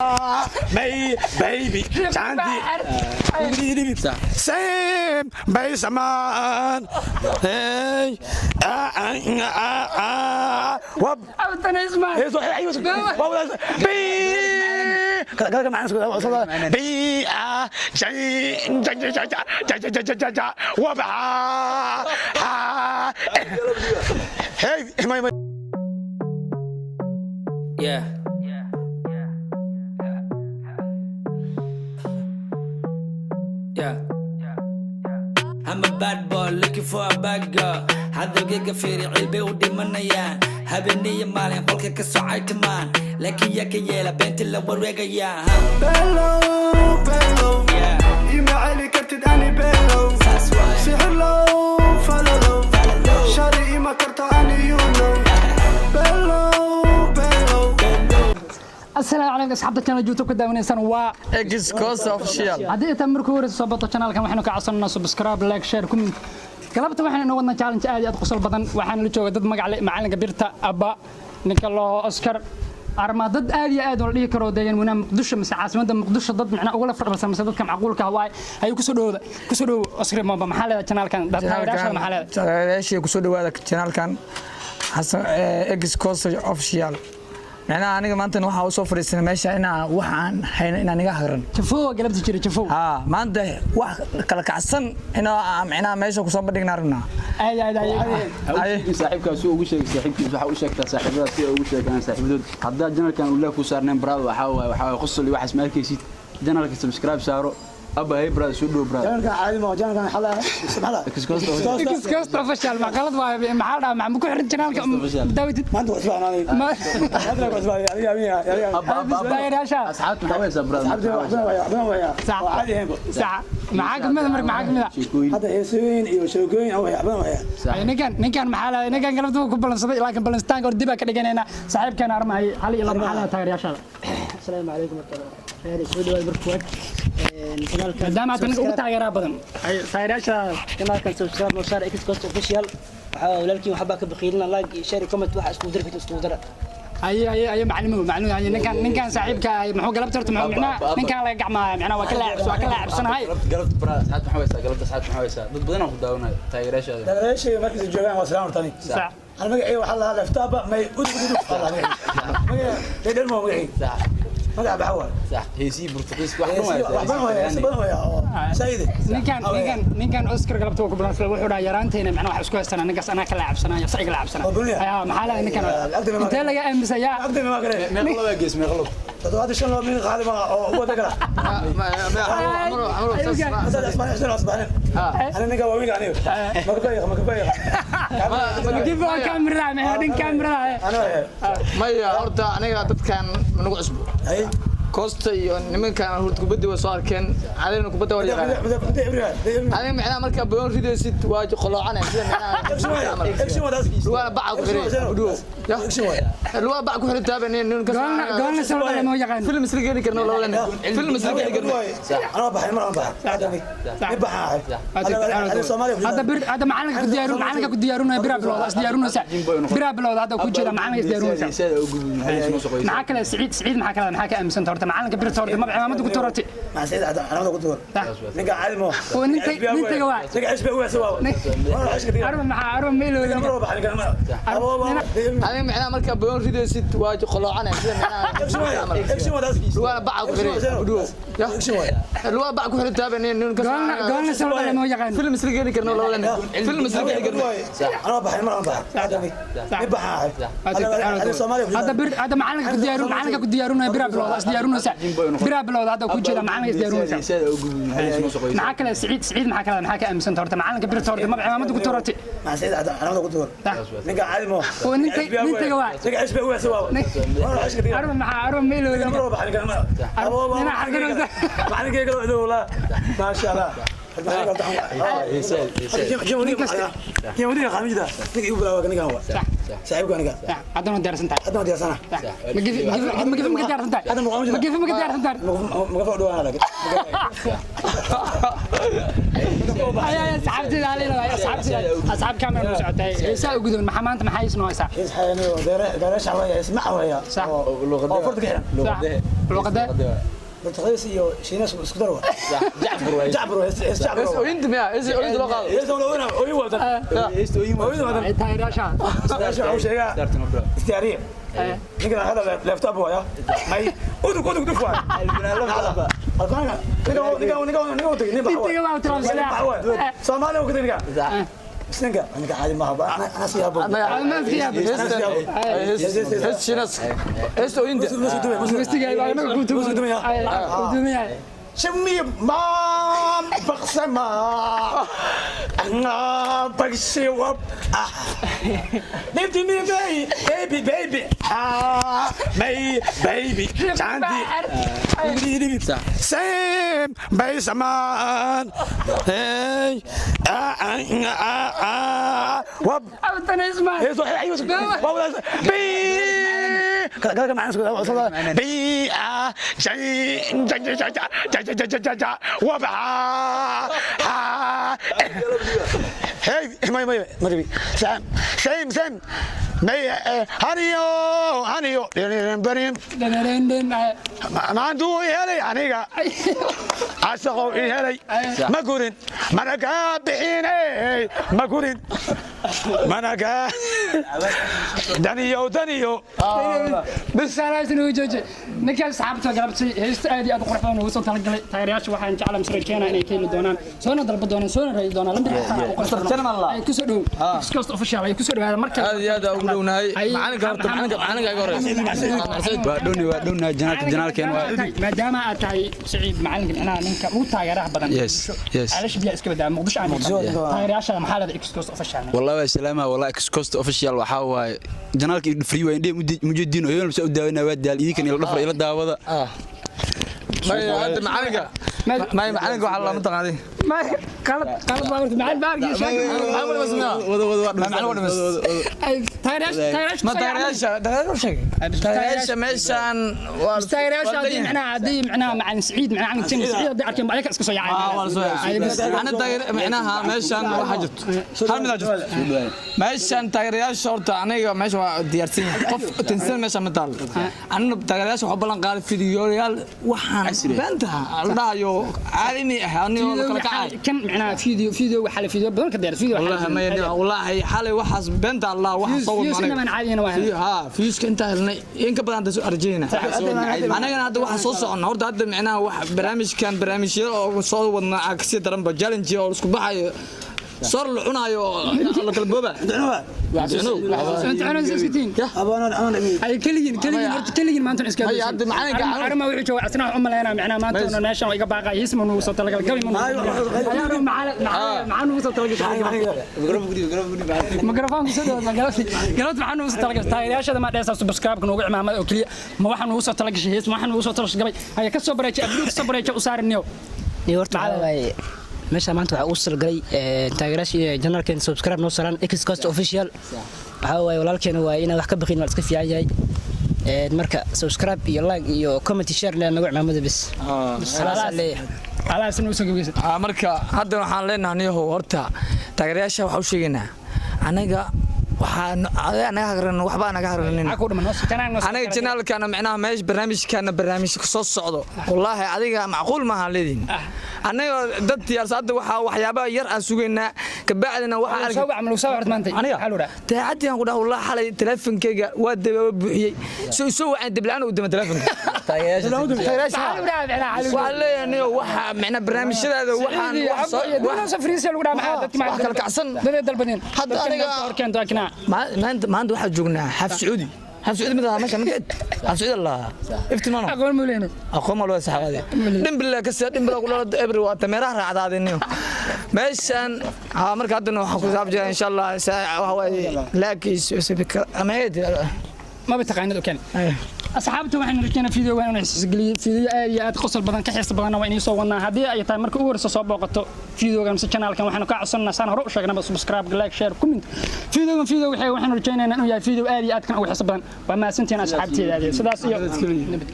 没 baby 暂停，谁没什么？哎啊啊啊啊！我。 B 啊，真真真真真真真真真真，我把哈，嘿，没没。 Yeah. Yeah. I'm a bad boy looking for a bad girl. Hadalkayga fiiri, cilbay u dhimanayaan, habeeniyo maalin qolka ka socay timaan, laakiin yaa ka yeela beenta la wareegayaa? Bellow, bellow. Yeah. Ima celi kartid ani bellow. Saas waaye. Sixirlow, falalow. Shari ima karto ani you know. Bellow, bellow. Asalaamu calaykum asxaabta channel YouTube ka daawanaysaan, waa X Costa Official. Haddii intaa markii horeysa soo bato channelkan, waxaynu ka codsananaa subscribe, like, share, comment. Galabta waxaynu inoo wadnaa challenge aad iyo aad qosol badan. Waxaana la jooga dad magac leh, macalinka birta abba, ninka loo Oscar arma, dad aad iyo aad oo la dhihi karo deegaan wanaag Muqdisho mise caasimadda Muqdisho, dad macnaa ugula fadhisan mise dadka macquulka ah waay. Ayuu kusoo dhowda, kusoo dhow Oscar Momba. Maxaa leedahay channelkan? Taageerayaasha maxaa leedahay? Taageerayaashii, kusoo dhawaada channelkan Xasan X Costa Official. Macnaha aniga maanta waxaa u soo fadhiisanay meesha inaa wax aan hayno inaan iga hagran. Jafow galabta jira, jafow. Haa, maanta wax kala kacsan inaa macnaha meesha kusoo bandhignaa rabnaa. Aad aad aad. Saaxiibkaas ugu sheegay saaxiibkiis, waxa u sheegtaa saaxiibada si ay ugu sheegaan saaxiibadood. Haddaa channelkan uu leeg ku saarneen, brother, waxaa waaye qosol iyo waxaas ma arkaysid. Channelka subscribe saaro. Abba, hey brother, soo dhow brother. Janalkan caadi ma janalkan xala xala. X Costa Official. X Costa Official ma qalad waaye? Maxaa la dhahaa, maxaa ku xiran channelka daawatid? Maanta waa isbaanaaday. Hadda waa isbaanaaday adiga adiga adiga. Abba, abba, abba. Taageerayaasha. Asxaabta maxaa waysaa, brother? Asxaabta wax badan waya, wax badan waya. Sax. Waa caadi ahayn. Sax, maxaa kamid ah marka? Maxaa kamid ah? Sheekooyin. Hadda heesooyin iyo sheekooyin wax badan waya. Ay, ninkan maxaa la ninkan galabta wuu ku balansaday, laakiin balanstaanka hor dib baa ka dhiganaynaa. Saaxiibkan armahay hal iyo laba, maxaa la taageerayaashaada? Asalaamu calaykum warahmatullahi reer, soo dhawaad marka koowaad channelkan. Maadaama aad ninka ugu taageeraa badan, ay taageerayaasha. Channelkan subscribe noo saar, X Cost Official. Waxaa walaalkiin waxbaa ka baqiilina, like iyo share iyo comment, waxa isku diri karta isku dara. Ay ay ay, macalimuhu macalimuhu, ay ninkan saaxiibka ay muxuu galabta horta muxuu micnaa ninkan laga gacmaaya, micnaa waa ka laacibsanahay. Galabta brother, asxaabta maxaa waysaa? Galabta asxaabta maxaa waysaa? Dad badan aan ku daawanayo taageerayaashaada. Taageerayaashayga markay joogaan waa salaam hortani. Sax. Ana magacayga waxaa lahaa leftaaba may udug udug magaciga. Magaciga dheer ma magaciga. Sax. Magaca baxa waa. Sax, heesihii Burtuqiiska wax dhan. Wax badan waya, heeso badan waya oo saayide. Ninkan Oscar galabta wuu ku balansaday. Wuxuu dhahaa yaraanteena macnaa waxa isku haystanaa ninkaas anaa ka laacibsanaya saciga laacibsanaya. Oo dunya. Ayaa maxaa la ninkan intee laga aaminsan yaa? Agtay ma kale. Meeqa loo gees, meeqa loo? 75 loo min qaadi ma oo wada kala. Hadda asmaan xiseen asmaan. Ana ninka waa wiil aniga. Ma ka bayq. Give on camera ma dhin camera. Ana Maya, horta aniga dadkan nagu cusbo. Ay. Costa iyo nimankan horta kubadda way soo arkeen, cadayna kubadda waa yaqaanaan. Adiga macnaha markaa boon ridaysid waa qoloocanaya sida macnaha lugaana baca ku xiray udhow. Lugaa bac ku xiray taaban nin ka goolna goolna soo dhalay ma yaqaan. Film isla geli karno, labadan film isla geli karno. Ana baxay mar aan baxay. Ni baxay. Hadda bir hadda macalinka ku diyaarinaya bira bilowda is diyaarinaysa, bira bilowda hadda ku jeeda macalinka is diyaarinaysa. Heesaha ugu gudub maxay soo soqoysaa? Maxaa kale Siciid, maxaa kale, maxaa ka aaminsanta horta macalinka birta horta maba cimaamada ku tuurati? Ma Siciid hadda anada ku tuur. Ninka caadi ma. Oo nintaga waa. Ninka cishba waa soo waa. Arma maxaa arma meelooda? Adiga macnaha markaa boon ridaysid waa qoloocanaya sida macnaha lugaana baca ku xiray udhow. Lugaa bac ku xiray taaban nin ka goolna goolna soo dhalay ma yaqaan. Film isla geli karno, labadan film isla geli karno. Ana baxay mar aan baxay. Ni baxay. Hadda bir hadda macalinka ku diyaarinaya bira bilowda is diyaarinaysa, bira bilowda hadda ku jeeda macalinka is diyaarinaysa. Heesaha ugu gudub maxay soo soqoysaa? Maxaa kale Siciid, maxaa kale, maxaa ka aaminsanta horta macalinka birta horta maba cimaamada ku tuurati? Ma Siciid hadda anada ku tuur. Ninka caadi ma. Oo nintaga waa. Ninka cishba waa soo waa. Arma maxaa arma meelooda? Macalinkayga loo idow la. Maasha Allah. Haddana diyaarsan tahay? Ma gefi ma ka diyaarsan tahay? Ma gefi ma ka diyaarsan tahay? Ay ay, asxaabtayda halila waay, asxaabtayda, asxaab camera noo socotay. Heesaa ugu doon maxaa maanta, maxaa isnoo haysaa? Sax. Luqadee? Portuguese iyo Shiinaas isku dar waa. Jacfar waay. Jacfar waa, hees Jacfar Hees waa. ooyinta miya? Hees ooyinta loo qaado. Hees ooyin waa tan. Ooyin waa tan. Ay taageerayaasha. Meesha waxuu sheegaa istiyaariye. Ninkan hadda laptop waaya. May udug udug duf waaya. Alfaana ninkan u tagay nin bax waaya. Intiga waa tilaabsadaa. Soomaaliya uu ka tagay ninkan. Bas ninka ninka caadi maaha ba. Ana si yaabo. Hees Shiinaas. Hees ooyinta. Mustiga baa inaga ku Musu dumaya. Ku dumaya. Shami mam baksama. Nga baksiwap. Ah. Baby me baby baby. Ah, may baby. Chanti. Same baysaman. Hey. Ah ah ah ah. Wab. Abtan isma. Hees waxay ay wasku. Bi. Kala kala macaan isku. Bi ah jay jay jay jay jay jay jay jay jay wab ha ha. Hey, may may may Sam same same. May haniyo haniyo. Barin Dhanarenden. maantuu i helay aniga casaqow i helay ma gurin mana kaa bixiney ma gurin mana kaa daniyow daniyo. Bisalaas inuu jooji. Ninkaas saxaabta galabtay heesta aad iyo aad u qurux badan ugu soo talagalay. Taageerayaasha waxaan jeclaa Masar Kenya inay ka heli doonaan. Soona dalba doonaan, soona raadi doonaan. Lambarka xataa u qurux badan. Channel Ay ku soo dhow. Coast official ay ku soo dhawaada marka. Aad iyo aad ugu dhownahay. Macalinka horta macalinka iga horeysa. Waa dhowni, waa dhowna janaalka, janaalkeen waa. Maadaama aad tahay Saciid macalinka micnaha ninka ugu taageeraha badan. Yes. Calash biyaa iska badaa Muqdisho aan. Taageerayaasha maxaa leedahay X Coast official? والله waa salaama والله X Coast official waxa waaye janaalka free waa indhe mujadiin oo hebel u daawana waa daal idinkan ila dhafra ila daawada. May hadda macalinka. May macalinka waxa lama taqaanay. Ma qalad qalad baa horta macalin baarkiisa sheegay. Wada wada waa. Macalin waa dhamas. Ay taageerayaasha Ma taageerayaasha sheeg. Taageerayaasha meeshaan waa taageerayaasha haddii micnaha macalin Saciid micnaha macalin Jimmy Saciid haddii arkeen ayaga iska soo yaacay. Waa la soo yaacay. Ana taageer micnaha meeshaan waxa jirto. Hal mid jirto. Meeshaan taageerayaasha horta aniga meesha waa diyaarsan yahay. Qof tensan meesha ma taal. Anna taageerayaasha waxa ballan qaaday fiidiyoyaal waxaan beenta la dhahayo caalami ah aniga la kala kacay. Kan micnaha video waxa la video badan ka diyaar video. Wallahi ma yadhi wallahi xalay waxaas beenta Allah waxa soo Views wadnaa. inama aan caadiyana waa helnay. Ha fiiska inta helnay in ka badan soo arjayna. Anagana hadda waxa soo socona horta hadda micnaha wax barnaamijkan barnaamijyo oo soo wadnaa ka sii daranba challenge oo isku baxayo sor la cunayo la kala booba. Inta cunaysa iska tiin. Ay kaligiin kaligiin horta kaligiin maanta iska. Hay, hadda macalinka Arma wuxuu joogaa asna waxaan u malaynaa micnaha maanta oo meeshan iga baaqay hisma nugu soo talagalay gabi ma nugu. Macalin macalin nugu soo talagalay. Mikrafoonka soo dhawaad galabti galabti maxaa nugu soo talagashay taageerayaashada ma dheesaa subscribe nugu cimaamad oo kaliya ma waxa nugu soo talagashay hees ma waxa nugu soo talagashay gabay haya ka soo bareejay abduu ka soo bareejay u saarniyo. Ni horta waxaa waaye meesha maanta waxaa ugu salgalay taageerayaasha iyo janaalkeena subscribe noo saran X Coast official. Waxaa waaye walaalkeena waaye inaan wax ka baqin waa iska fiican yahay. Marka subscribe iyo like iyo comment share leh nagu cimaamada bis. Salaas leeyahay. Alaas inuu soo gabageysa. Marka hadda waxaan leenahay niyahow horta taageerayaasha waxaa u sheegaynaa anaga waxaan anaga hagran waxba anaga hagranin. Maxaa ku dhiman noo janaan noo. Anaga janaalkana micnaha meesha barnaamijkana barnaamij soo socdo wallaahi adiga macquul maaha leediin anaga dad diyaarsan hadda waxaa waxyaabaha yar aan sugaynaa kabacdina waxaa soo wac ma lagu soo wacdo maanta aniga maxaa loo dhahaa daacadii aan ku dhaha wallaahi xalay teleefonkeyga waa daba buuxiyey soo soo wacaan dib la'aan u dama teleefonka. Maxaa loo dhahaa micnaha Waxaan leeyahay niyo waxa micnaha barnaamijyadaada waxaan wax soo wax safriisa lagu dhahaa maxaa dadka wax kala kacsan. Dadka dalbadeen Hadda aniga- horkeen doakina. Maanta waxaa joognaa xaf Sacuudi, xaf Sacuudi mid ahaa meesha magaceed xaf Sacuudi la iftimaano. Aqoon muleeno. Aqoon ma loo saxaabade dhimbila ka sii dhimbila kula ebri waa tameeraha raacdaadiniyo meeshan ha. Marka haddana waxaan ku saab jiraa insha Allah waxa waaye laakiis sabika amayd. Maba taqaanid oo kale asxaabta waxaan rajaynaa video waan inuu xiisgeliyay video aad iyo aad qosol badan ka xiiso badanna waa inay soo wadnaa haddii ay tahay marka ugu horeysa soo booqato videogan mise channelkan waxaanu ka codsanaa saan hore u sheegnaba subscribe, like, share, comment videogan. Video waxaan rajaynaynaa inuu yahay video aad iyo aad kan ugu xiiso badan. Waa mahadsantihiin asxaabteeda aad iyo sidaas iyo nabadgelyo.